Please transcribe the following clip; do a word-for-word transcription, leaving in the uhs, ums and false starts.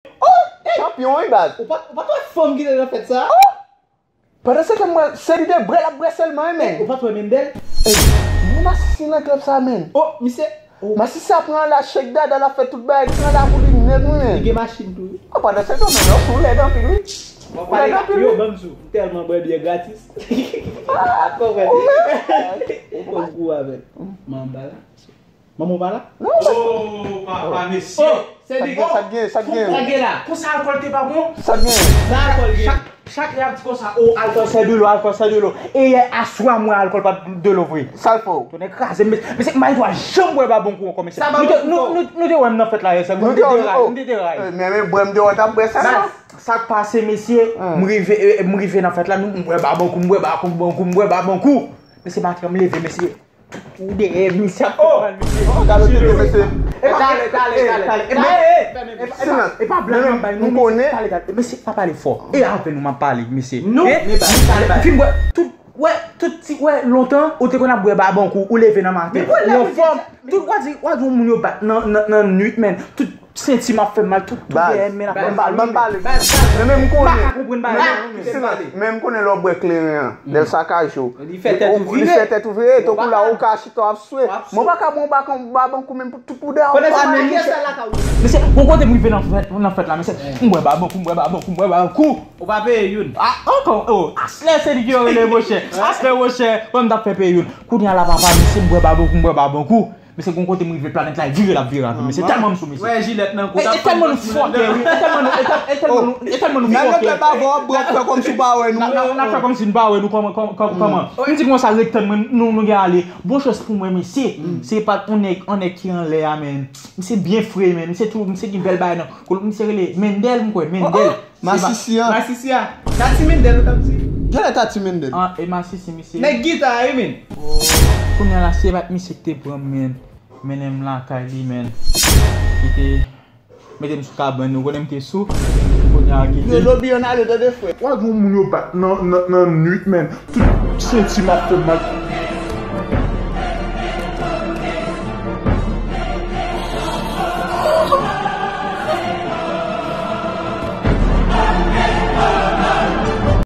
Oh, chanpyon wi baz. Ou pa ou pa t wè fanm ki te nan fèt sa? Pandan se tan mwen se li te bwè l ap bwè sèlman wi men. Ou pa t wè Mendel? Ey, mwen masisi nan klèb sa men. Oh, misye. Masisi ap pran la chèk dada l ap fè tout bagay li pran la pou li nèt wi men. Li gen machin tou wi. Oh, pandan se tan men yo sou lèd anpil wi. Ou lèd anpil wi. Yo ban m sou. M tèlman bwè byè gratis. Ou konprann? Ou konn kou avè manba la. Manman w pa la? Non. Oh papa mesye. Sa t gen, sa t gen, sa t gen? Sa gen la? Konsa alkòl te pa bon? Sa t gen? Sa alkòl gen? Chak lè y ap di konsa, oh alkòl se dlo, alkòl se dlo. E yè aswè a m wè alkòl pa t dlo vre. Sa l fè w? Tonnè kraze m. Mesye, m pa janm bwè babonkou ankò mesye. Nou te wè m nan fèt la yè sè m te ray. M te ray. Men men bwè m te wè w t ap bwè sa non. Sa k pase mesye, m rive m rive nan fèt la, m bwè babonkou, m bwè babonkou, m bwè babonkou. Mesye maten an m leve mesye. Ou dèyè misye ap fè mal misye. Oh, gade tete mesye. Epa, epa, epa, epa, epa, epa blag m ap bay nou mesye. Mesye pa pale fò. E avè nou m ap pale mesye. Nou, men ba, nou pale ba. Fin bwè tout, wè, tout ti, wè, lontan ou te konn ap bwè babonkou, ou leve nan maten. Ou anfòm. Tout w a di, w a di yon moun yo bat nan nan nan nwit men. Tout senti m ap fè m mal, tout tout dèyè men ap fè m mal. Ban m pale. Men men m konnen. Silans. Men m konnen lè w bwè kleren an, lè l sakaj ou. Li fè tèt ou vire. Li fè tèt ou vire, tankou la ou ka chita w ap swe. Men w pa ka bwè yon bakan babonkou menm pou tout pou dèyè w pa menm. Mesye, gon kote m rive nan fèt, nan fèt la, mesye. M bwè babonkou, m bwè babonkou, m bwè babonkou. Ou pa peye youn. Ah, ankò, oh, aslè se li ki yo rele monchè. Aslè monchè, mwen m t ap fè peye youn. Kounye a la papa, mesye, m bwè babonkou, m bwè babonkou. Mesye, gon kote m rive planèt la, vire l ap vire avè m. Mesye, tèlman m sou mesye. Wè jilèt nan kou. E tèlman nou fòkè, wi. E tèlman nou, e tèlman nou fòkè. Nan lòt lè pa vò, bro, fè kòmsi w pa wè nou. N ap fè kòmsi n pa wè nou, kòman, kòman, kòman. M di konsa, ret tann mwen, nou, nou gen ale. Bon chans pou mwen, mesye. Se pa t yon nèg, yon nèg ki anlè a, men. Misye byen fre, men. Misye tou, misye gen bèl bagay nan. Kou misye rele Mendel, m kwè, Mendel. Masisi an. Masisi a. Tati Mendel ou t ap di? Genlè Tati Mendel. Ah, e masisi misye. Nèg gita a wi men. Kounye a la se pa t misye ki te pran m men. Mennen m lakay li men. Ki te mete m sou kabann, ou konnen m te sou. Kounye a ki te. Yo lobi ann ale tande frè. W a gen yon moun yo bat nan nan nan nwit men. Tout senti m ap fè m mal.